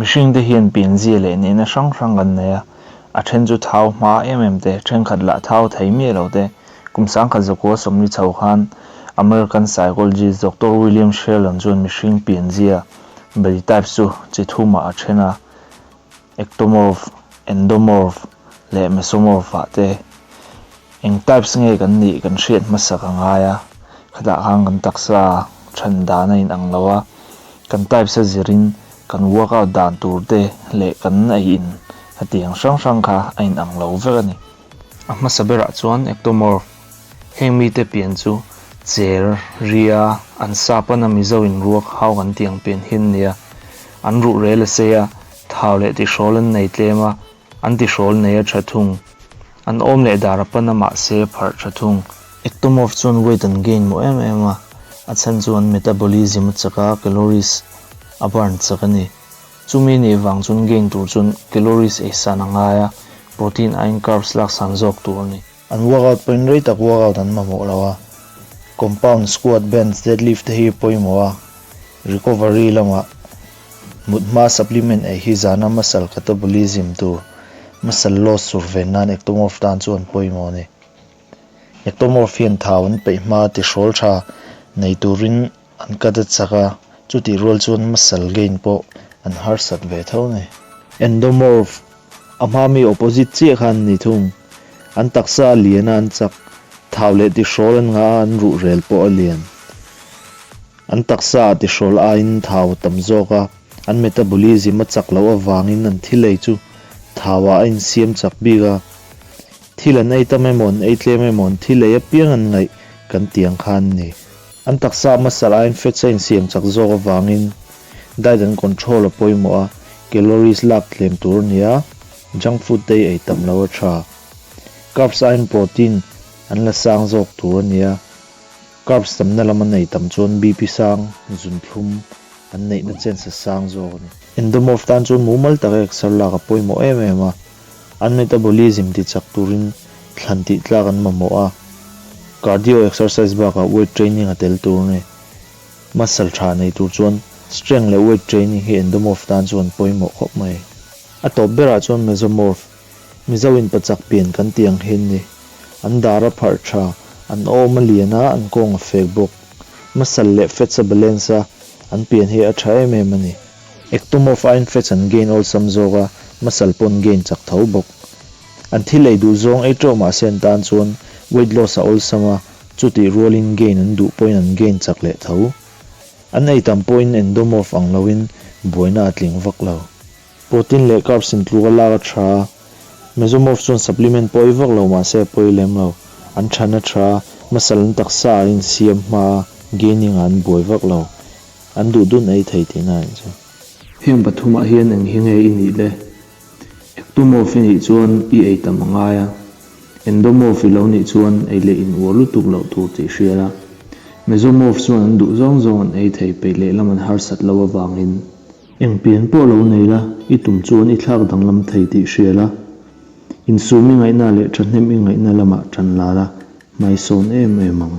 Mihringte hian pianzia leh nihna hrang hrang kan nei a, a then chu thau hma em em te, thenkhat lah thau thei miah lo te. Kum 1940 chho khan American psychologist Doctor William Sheldon chuan mihring pianzia, body types, chu chi thumah a then a, ectomorph, endomorph leh mesomorph ah te. Eng types nge kan nih kan hriat hmasak a ngai a, khatah khan kan taksa than dan a inang lo a, kan types a zirin kan workout dan tur te leh kan ei in hetiang hrang hrang kha a inang lo vek a ni. A hmasa berah chuan ectomorph, heng mite pian chu cher, ria, an sap ana Mizo in ruak hau kan tih ang pian hi an nia, an ruh rel a sei a, thau leh tihrawl an nei tlem a, An tihrawl nei a tha thung. An awm leh dar a pan a mahse a pharh tha thung. Ectomorph chuan weight an gain mawh em em a, a chhan chu an metabolism a chak a, calories a burn chak a ni. Chumi nih vang chuan gain tur chuan calories ei san a ngai a, protein aiin carbs lak san zawk tur a ni. An workout pawhin rei tak workout an mamawh lo a, compound squat, bench, deadlift te hi a pawimawh a, recovery lamah mut hma supplement ei hi zana muscle catabolism tur muscle loss sur ven nan ectomorph tan chuan pawimawh a ni. Ectomorph hian thau an peih hma tihrawl tha nei turin an cut a chak a, chutih rual chuan muscle gain pawh an harsat ve tho a ni. Endomorph A hma mi opposite chiah khan an ni thung. An taksa a lian a, an chak. Thau leh tihrawl an ngah a, an ruh rel pawh a lian. An taksa ah tihrawl aiin thau a tam zawk a, an metabolism a chak loh avangin an thil ei chu thau ah a insiam chak bik a. Thil an ei tam emaw an ei tlem emaw an thil ei apiang an ngaih kan tih ang khan a ni. An taksa ah muscle aiin fats a insiam chak zawk avangin Diet an control a pawimawh a, calories lak tlem tur a ni a, junk food te hi ei tam lo a tha. Carbs aiin protein an la sang zawk tur a ni a, carbs tamna lam an ei tam chuan BP sang, zunthlum an neihna chance a sang zawk a ni. Endomorph tan chuan mumal taka exer lak a pawimawh em em a, an metabolism ti chak turin thlan tih tlak an mamawh a, cardio exercise bakah weight training a tel tur a ni. Muscle tha nei tur chuan strength leh weight training hi endomorph tan chuan pawimawh khawp mai. A tawp berah chuan mesomorph, Mizo in pachak pian kan tih ang hi an ni. An dar a pharh tha, an awm a lian a, an kawng a fek bawk. Muscle leh fats a balance a, an pian hi a tha em em a ni. Ectomorph aiin fats an gain awlsam zawk a, muscle pawh an gain chak tho bawk. An thil ei duh zawng ei teuh mahse an tan chuan weight loss a awlsam a, Chutih rualin gain an duh pawhin an gain chak leh tho. An ei tam pawhin endomorph ang loin buaina a tling vak lo. Protein leh carbs in tluk a lak a tha a, mesomorph chuan supplement pawh ei vak lo mahse a pawi lem lo. An than a tha a, muscle an taksa ah an insiam hma a, gaining ah an buai vak lo. An duh dun ei thei tihna a nih chu. Heng pathumah hian eng hi nge i nih le? Ectomorph i nih chuan i ei tam a ngai a, endomorph i lo nih chuan ei leh in uar lutuk loh tur tih hria la. Mesomorph chuan an duh zawng zawng an ei thei peih lehlam an harsat lo avangin. Eng pian pawh lo nei la, i tum chuan i thlak danglam thei tih hria la. Insum i ngaihna leh thahnem i ngaihna lamah tan la la, hmaisawn em em ang.